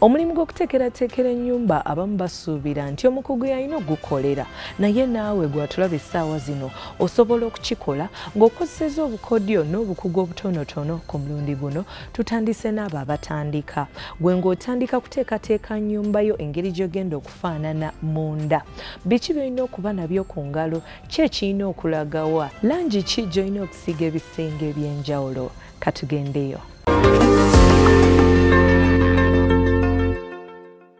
Omulimu gw'okuteekerateekera ennyumba abamu basuubira nti omukugu y'alina okugukolera, naye naawe gw'atulaba essaawa zino osobola okukikola ng'okozesezza obukodyo n'obukugu obutonotono. Ku mulundi guno tutandise n'abo abatandika. Gwe ng'otandika kuteekateeka nnyumba yo engeri gy'egenda okufaanana munda, biki by'olina okuba nabyo ku ngalo, ki ekirina okulagawa, langi ki gy'olina okusiiga ebisenge eby'enjawulo? Katugendeyo.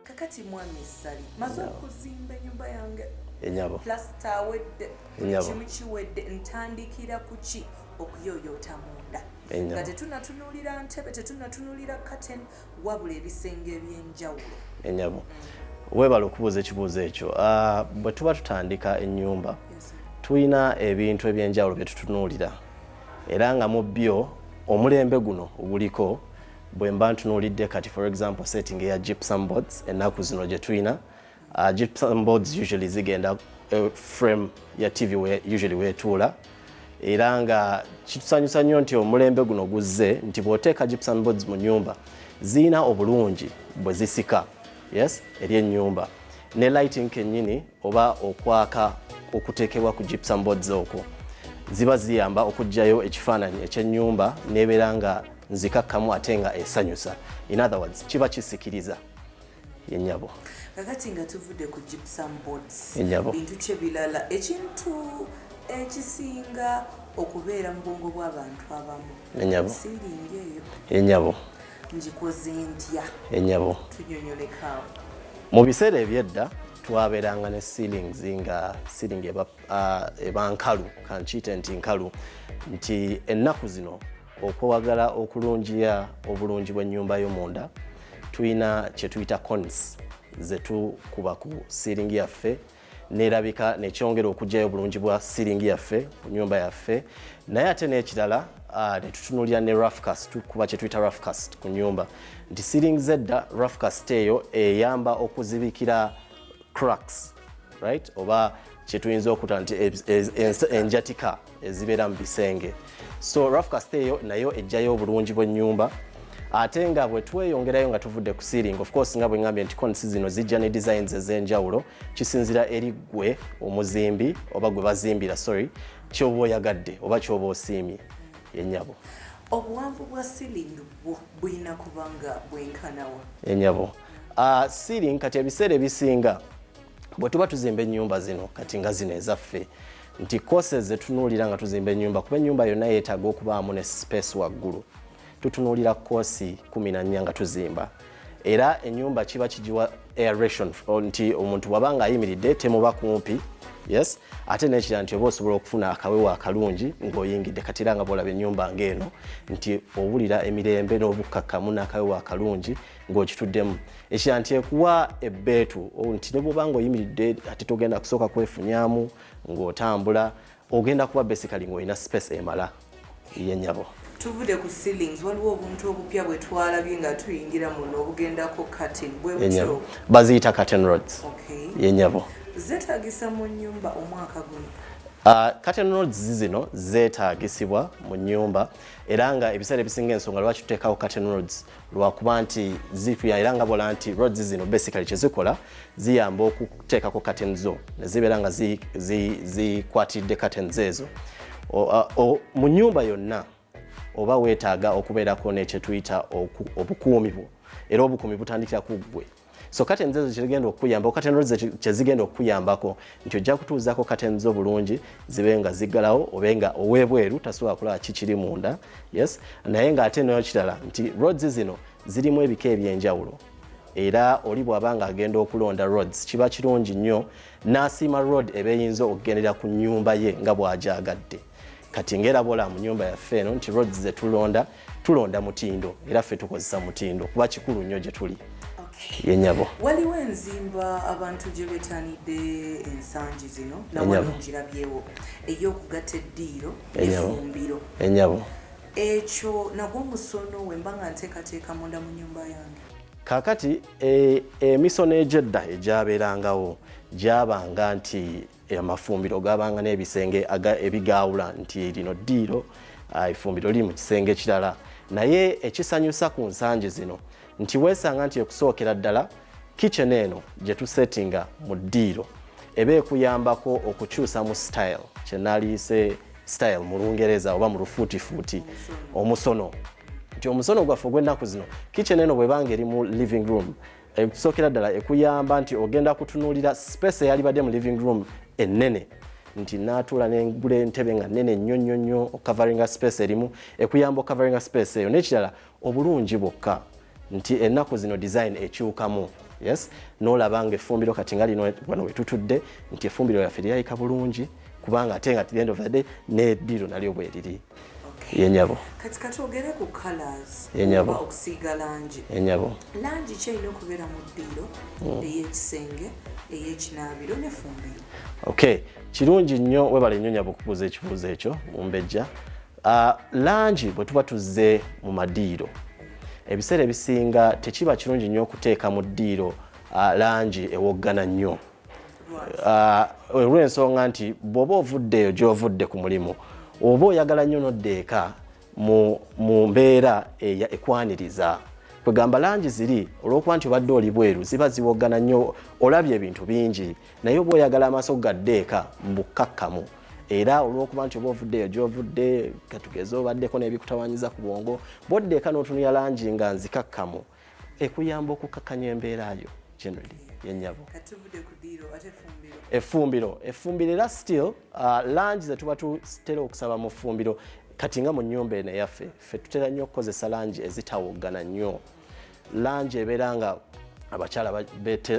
Kakati mwami Ssali, maze okuzimba ennyumba yange, Enyabo. Plasita awedde, Enyabo. Kimu kiwedde, ntandikira ku ki okuyooyoota munda? Enyabo. Nga tetunnatunuulira ntebe, tetunnatunuulira curtain, wabula ebisenge eby'enjawulo. Enyabo. Weebale okubuuza ekibuuzo ekyo. Bwe tuba tutandika ennyumba, tulina ebintu eby'enjawulo bye tutunuulira, era nga mu byo omulembe guno oguliko, bwe mba ntunuulidde kati, for example, setting eya gypsum boards ennaku zino gye tulina, gypsum boards usually zigenda frame ya TV we, usually weetuula, era nga kitusanyusa nnyo nti omulembe guno guzze nti bw'oteeka gypsum boards mu nnyumba, ziyina obulungi bwe zisika, yes, eri ennyumba ne lighting kennyini oba okwaka okuteekebwa ku gypsum boards okwo ziba ziyamba okuggyayo ekifaananyi ekyennyumba n'ebeera nga nzikakkamu ate nga esanyusa. In other words, kiba kisikiriza yennyabo. Kakati nga tuvudde ku gypsum boards, Ennyabo. bintu ki ebirala, ekintu ekisinga okubeera mu bwongo bw'abantu abamu? Ennyabo. Ceiling eyo. Ennyabo. Ngikoze ntya? Ennyabo. Tunyonyolekaawo. Mu biseera ebyedda twabeeranga ne ceilings nga ceiling eba nkalu, kankiyite nti nkalu, nti ennaku zino okwagala okulungiya obulungi bw'ennyumba yo munda, tulina kye tuyita cones ze tukuba ku ceiling yaffe nerabika nekyongera okuggyayo obulungi bwa ceiling yaffe ku nyumba yaffe. Naye ate n'ekirala, netutunuulira ne roughcast, tukuba kye tuyita roughcast ku nyumba, nti ceiling zedda roughcast eyo eyamba okuzibikira cracks, right, oba kyetuyinza okuta nti enjatika ezibeera mu bisenge. So roughcast eyo nayo ejjayo obulungi bw'ennyumba. Ate nga bwe tweyongerayo nga tuvudde ku ceiling, of course, nga bwe ngambye nti cones zino zijja ne designs ez'enjawulo, kisinzira eri ggwe omuzimbi oba gwe bazimbira, sorry, kyoba oyagadde oba kyoba osiimye, yennyabo. Obuwanvu bwa ceiling bwo bulina kuba nga bwenkanawa? Ennyabo, ceiling kati ebiseera ebisinga bwe tuba tuzimba ennyumba zino kati nga zino ezaffe, nti courses zetunuulira nga tuzimba ennyumba, kuba ennyumba yonna yeetaaga okubaamu ne space waggulu, tutunuulira course 14 nga tuzimba, era ennyumba kiba kigiwa aeration, nti omuntu bw'aba nga ayimiridde temuba kumpi, yes. Ate n'ekirala nti oba osobola okufuna akawewo akalungi ng'oyingidde. Kati era nga bw'olaba ennyumba ng'eno nti owulira emirembe n'obukkakkamu n'akawewo akalungi ng'okituddemu. Ekirala nti ekuwa ebbeetu, nti ne bw'oba ng'oyimiridde ate togenda kusooka kwefunyamu ng'otambula, ogenda kuba basically ng'olina space emala, yennyabo. Tuvudde ku ceilings, waliwo obuntu obupya bwe twalabye nga tuyingira muno obugendako curtain bwe Yennyabo. butyo? Baziyita curtain rods. Yennyabo. Zeetagisa mu nnyumba omwaka guno? Curtain rods zino zeetaagisibwa mu nnyumba, era nga ebiseera ebisinga ensonga lwaki tuteekawo curtain rods lwakuba nti zituya, era nga bola nti rods zino basically kyezikola ziyamba okuteekako curtain zo ne zibeera nga zikwatiridde curtains ezo. Mu nnyumba yonna oba weetaaga okubeerako nekyetuyita obukuumi bwo, era obukuumi butandikira ku ggwe. So curtains ezo kyezigenda okukuyamba, curtain rods kyezigenda okukuyambako nti ojja kutuuzaako curtains zo bulungi zibe nga ziggalawo, obe nga ow'ebweru tasobola kulaba kikiri munda, yes. Naye ng'ate nayo kirala nti rods zino zirimu ebika ebyenjawulo, era oli bw'aba nga agenda okulonda rods kiba kirungi nnyo n'asiima rod eba eyinza okugendera ku nnyumba ye nga bw'agyagadde. Kati ng'era bw'olaba mu nnyumba yaffe eno nti rods ze tulonda, tulonda mutindo, era ffe tukozesa mutindo kuba kikulu nnyo gye tuli, yennyabo. Waliwo enzimba abantu gye betanidde ensangi zino, Ennyabo. nawano ngirabyewo, ey'okugatta eddiiro Ennyabo. n'effumbiro. Ennyabo. Ekyo nagwo musono wemba nga nteekateeka munda mu nnyumba yange? Kaakati emisono egy'edda egyabeerangawo gyabanga nti amafumbiro gabanga n'ebisenge ebigaawula, nti lino ddiiro, efumbiro liri mu kisenge kirala. Naye ekisanyusa ku nsangi zino nti weesanga nti ekusookera ddala kitchen eno gye tusettinga mu ddiiro eba ekuyambako okukyusa mu style, kyenaaliyise style mu Lungereza oba mu lufuutifuuti omusono, nti omusono gwaffe ogw'ennaku zino, kitchen eno bwebanga eri mu living room, ekusookera ddala ekuyamba nti ogenda kutunuulira space eyalibadde mu living room ennene, nti naatuula nengula entebe nga nnene nnyo nnyo nnyo ocoveringa space erimu, ekuyamba ocoveringa space eyo. N'ekirala, obulungi bwokka nti ennaku zino design ekyukamu. Yes, n'olaba nga effumbiro kati nga lino wano wetutudde, nti effumbiro lyaffe lirabika bulungi, kubanga ate nga at the end of the day n'eddiiro nalyo bweriri. Yenyabo. Kati katwogere ku colors. Yenyabo. Oba okusiiga langi. Yenyabo. Langi ki erina okubeera mu ddiiro, ey'ekisenge, ey'ekinaabiro n'effumbiro? Okay, kirungi nnyo, webale nnyo nyabo okubuuza ekibuuzo ekyo, mumbejja. Langi bwe tuba tuzze mu madiiro, ebiseera ebisinga tekiba kirungi nnyo okuteeka mu ddiiro langi ewoggana nnyo. Olw'ensonga nti bw'oba ovudde eyo gy'ovudde ku mulimu, oba oyagala nnyo nodda eka mu mbeera ekwaniriza. Kwegamba langi ziri, olw'okuba nti obadde oli bweru, ziba ziwoggana nnyo, olabye ebintu bingi, naye oba oyagala amaaso gadde eka mu bukkakkamu. Era olw'okuba nti oba ovudde eyo gy'ovudde, katugeze obaddeko n'ebikutawanyiza ku bwongo, bw'odda eka n'otunula langi nga nzikakkamu, ekuyamba okukakkanya embeera yo generally. Yennyabo. Katuvudde ku ddiiro, ate effumbiro? Effumbiro era still langi zetuba tutera okusaba mu ffumbiro, kati nga mu nnyumba eno eyaffe, ffe tutera nnyo okukozesa langi ezitawoggana nnyo, langi ebeera nga abakyala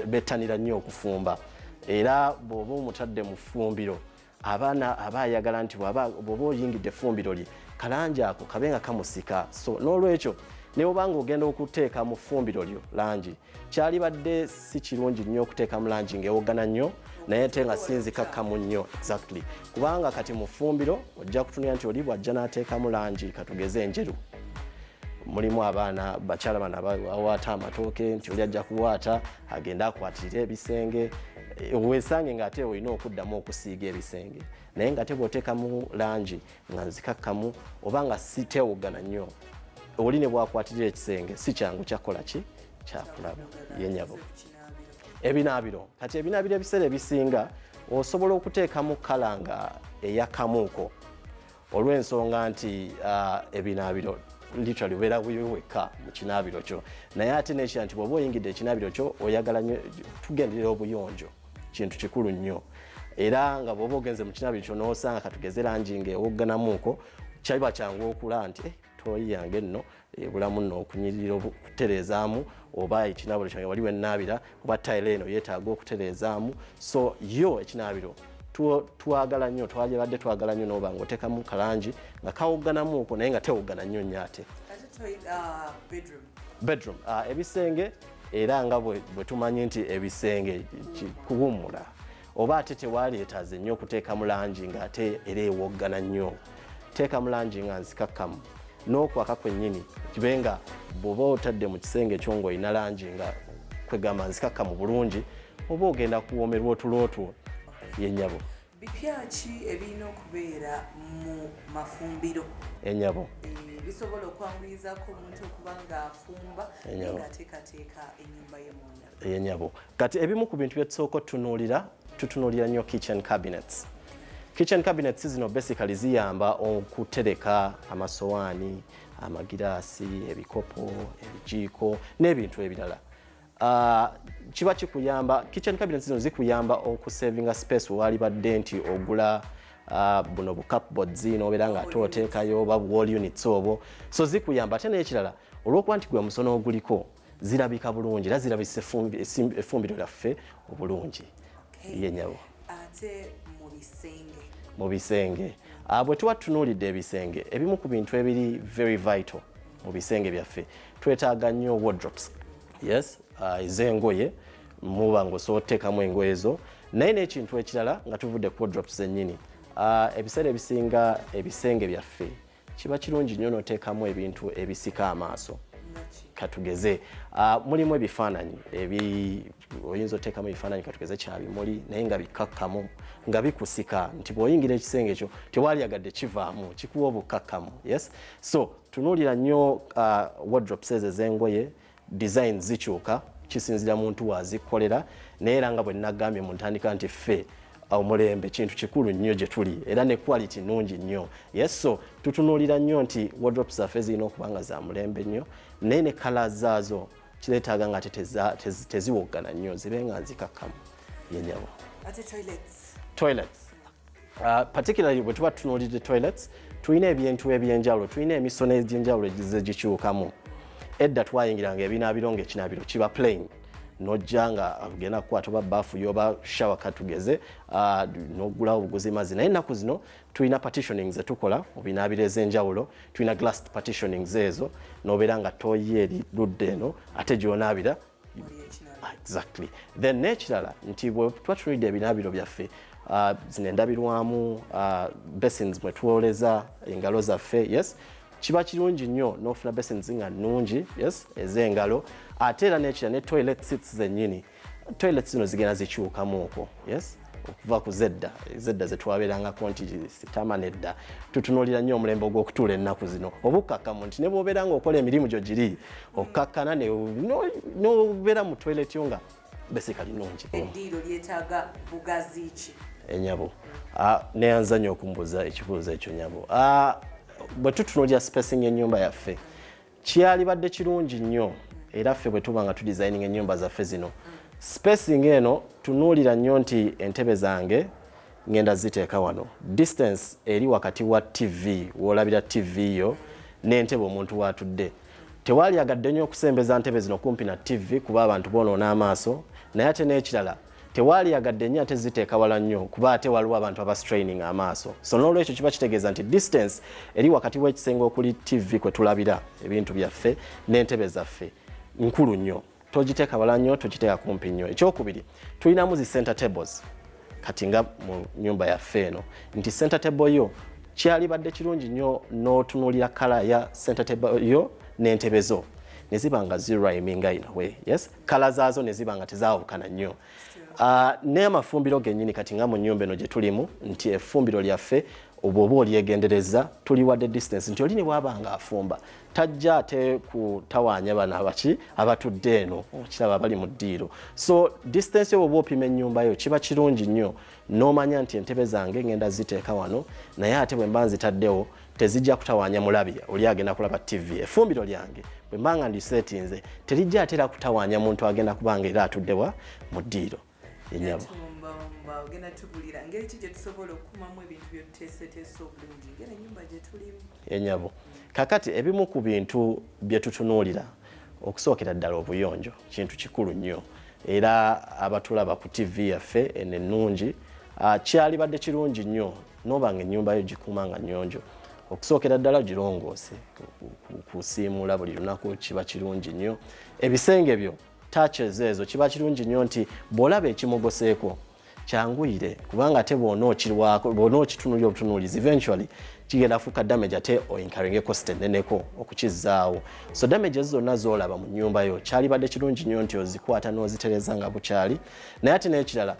bettanira nnyo okufumba. Era bw'oba omutadde mu ffumbiro, abaana aba ayagala nti bw'oba oyingidde effumbiro lye, kalangi ako kabe nga kamusika. So n'olwekyo ne bw'oba nga ogenda okuteeka mu ffumbiro lyo langi, kyalibadde si kirungi nnyo okuteekamu langi ng'ewoggana nnyo, naye ate nga sinzikakkamu nnyo exactly, kubanga kati mu ffumbiro ojja kutunira nti oli bw'ajja n'ateekamu langi katugeze enjeru, mulimu abaana bakyala bano abawaata amatooke, nti oli ajja kuwaata agende akwatirire ebisenge. Weesange ng'ate olina okuddamu okusiiga ebisenge, naye nga te bw'oteekamu langi nga nzikakkamu oba nga si tewoggana nnyo, oli ne bwakwatirira ekisenge si kyangu kyakola ki kyakulaba. Yenyabo. Ebinaabiro, kati ebinaabiro ebiseera ebisinga osobola okuteekamu color nga eyakamuuko, olw'ensonga nti ebinaabiro literally obeera wekka mu kinaabiro kyo. Naye ate nekira nti bw'oba oyingidde ekinaabiro kyo, oyagala nnyo tugenderera obuyonjo, kintu kikulu nnyo. Era nga bw'oba ogenze mu kinaabiro kyo n'osanga katugeze langi ng'ewogganamuuko, kiba kyangu okulaba nti toyi yange nno ebulamu nno okunyirira okutereezaamu, oba ekinaabiro kyange wali wennaabira, oba tayiro eno yeetaaga okutereezaamu. So yo ekinaabiro twagala nnyo, twalibadde twagala nnyo n'oba nga oteekamu kalangi nga kawogganamuuko, naye nga tewoggana nnyo nnyo ate. Bedroom. Bedroom, ebisenge, era nga bwe tumanyi nti ebisenge kuwummula, oba ate tewaleetaaze nnyo okuteekamu langi ng'ate era ewoggana nnyo. Teekamu langi nga nzikakkamu n'okwaka kwennyini kibe nga bw'oba otadde mu kisenge kyo ng'olina langi nga kwegamba nzikakkamu bulungi, oba ogenda kuwoomerwa otulo otwo. Yennyabo. Bipya ki ebirina okubeera mu mafumbiro? Ennyabo. Bisobola okwanguyizako omuntu okuba ng'afumba ng'ateekateeka ennyumba ye munda? Yennyabo. Kati ebimu ku bintu bye tusooka otutunuulira, tutunuulira nnyo kitchen cabinets. Kitchen cabinets zino basically ziyamba okutereka amasowaani, amagiraasi, ebikopo, ebijiiko n'ebintu ebirala. Kiba kikuyamba, kitchen cabinets zino zikuyamba okusavinga space wewalibadde nti ogula buno bu cupboards n'obeera nga ate oteekayo oba wall units obwo. So zikuyamba. Ate n'ekirala, olw'okuba nti gwe musono oguliko, zirabika bulungi era zirabisa effumbiro lyaffe obulungi. Ye nyabo. Ate mu bisenge? Mu bisenge, bwe tuba tutunuulidde ebisenge, ebimu ku bintu ebiri very vital mu bisenge byaffe, twetaaga nnyo wardrobes, yes, ez'engoye, muba ng'osobola otuteekamu engoye zo. Naye n'ekintu ekirala nga tuvudde ku wardrobes zennyini, ebiseera ebisinga ebisenge byaffe kiba kirungi nnyo n'oteekamu ebintu ebisika amaaso. Katugeze mulimu ebifaananyi oyinza oteekamu ebifaananyi, katugeze kya bimuli, naye nga bikakkamu, nga bikusika nti bw'oyingira ekisenge ekyo tewaliyagadde kivaamu, kikuwa obukkakkamu. Yes, so tunuulira nnyo wardrobes ezo ez'engoye. Design zikyuka kisinzira muntu wazikolera, naye era nga bwe nagambye mu ntandika nti ffe omulembe kintu kikulu nnyo gye tuli, era ne quality nnungi nnyo. Yes, so tutunuulira nnyo nti wardrobes zaffe zirina okuba nga za mulembe nnyo, naye ne colours zaazo kireetaaga nga ate teziwoggana nnyo, zibe nga nzikakkamu yenyabo. Ate toilets? Toilets, particularly bwe tuba tutunuulidde toilets, tulina ebintu ebyenjawulo, tulina emisono egy'enjawulo egize gikyukamu. Edda twayingiranga ebinaabiro nga ekinaabiro kiba plain, nojja nga ogenda kukwata oba baafu yoba shower, katugeze n'oggulawo obuguzi mazzi. Naye ennaku zino tulina partitioning zetukola mu binaabiro ez'enjawulo. Tulina glass partitionings ezo, n'obeera nga toyi eri ludda eno ate gy'onaabira. Exactly. Then n'ekirala nti bwe tuba tunulidde ebinaabiro byaffe, zino endabirwamu, basins mwe twoleza engalo zaffe, yes, kiba kirungi nnyo n'ofuna basins nga nnungi, yes, ez'engalo. Ate era n'ekirala ne toilet seats zennyini, toilet zino zigenda zikyukamu okwo, yes, okuva ku zedda zedda zetwabeerangako nti sitama nedda. Tutunuulira nnyo omulembe ogw'okutuula ennaku zino, obukkakkamu nti ne bw'obeera ng'okola emirimu gyo giri okkakkana n'obeera mu toilet yo nga basically nnungi. Eddiiro lyetaaga bugazi ki? Enyabo, neyanza nnyo okumbuuza ekibuuzo ekyo, nyabo. Bwe tutunuulira spacing y'ennyumba yaffe, kyalibadde kirungi nnyo, era ffe bwe tuba nga tudesigning ennyumba zaffe zino, spacing eno tunuulira nnyo nti entebe zange ngenda ziteeka wano, distance eri wakati wa TV w'olabira TV yo n'entebe omuntu w'atudde. Tewaliyagadde nnyo okusembeza ntebe zino kumpi na TV kuba abantu boonoona amaaso, naye ate n'ekirala tewaliyagadde nnyo ate ziteeka wala nnyo kuba ate waliwo abantu aba straining amaaso. So n'olwekyo kiba kitegeeza nti distance eri wakati w'ekisenge okuli TV kwe tulabira ebintu byaffe n'entebe zaffe nkulu nnyo. Togiteeka wala nnyo, togiteeka kumpi nnyo. Ekyokubiri, tulinamu zi center tables. Kati nga mu nyumba yaffe eno nti center table yo kyalibadde kirungi nnyo n'otunuulira colour ya center table yo n'entebe zo ne ziba nga zirhyminga in a way, yes, colour zaazo ne ziba nga tezaawukana nnyo. N'amafumbiro gennyini, kati nga mu nnyumba eno gye tulimu nti effumbiro lyaffe obw'oba olyegendereza tuliwadde distance nti oli ne bw'aba nga afumba tajja ate kutawaanya bano abaki abatudde eno, okiraba, bali mu ddiiro. So distance yo bw'oba opima ennyumba yo, kiba kirungi nnyo n'omanya nti entebe zange ngenda ziteeka wano, naye ate bwe mba nzitaddewo tezijja kutawaanya mulabi oli agenda kulaba TV. Effumbiro lyange bwe mba nga ndisetinze terijja ate era kutawaanya muntu agenda kubanga era atuddewa mu ddiiro, enyabo. Tumbamba ogenda tubulira ngeri ki gye tusobola okukumamu ebintu byetuteeseteese obulungi ngeri ennyumba gye tulimu. Enyabo, kakati ebimu ku bintu bye tutunuulira, okusookera ddala obuyonjo kintu kikulu nnyo, era abatulaba ku TV yaffe eno ennungi, kyalibadde kirungi nnyo noba nga ennyumba yo gikuuma nga nnyonjo. Okusookera ddala girongoose, kusiimuula buli lunaku kiba kirungi nnyo. Ebisenge byo, touches ezo, kiba kirungi nnyo nti bw'olaba ekimugoseeko kyanguyire, kubanga ate bw'onookirwako, bw'onookitunulira obutunuulizi, eventually kigenda fuuka damage ate oincurringe cost enneneko okukizzaawo. So damages zonna z'olaba mu nnyumba yo kyalibadde kirungi nnyo nti ozikwata n'ozitereza nga bukyali. Naye ate n'ekirala,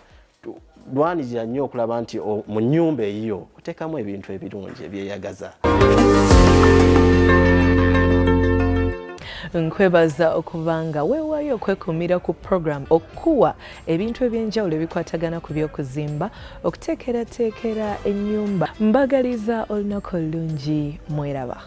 lwanirira nnyo okulaba nti mu nnyumba eyiyo oteekamu ebintu ebirungi ebyeyagaza. Nkwebaza okubanga weewaayo okwekuumira ku program okuwa ebintu ebyenjawulo ebikwatagana ku by'okuzimba, okuteekerateekera ennyumba. Mbagaliza olunaku olulungi, mweraba.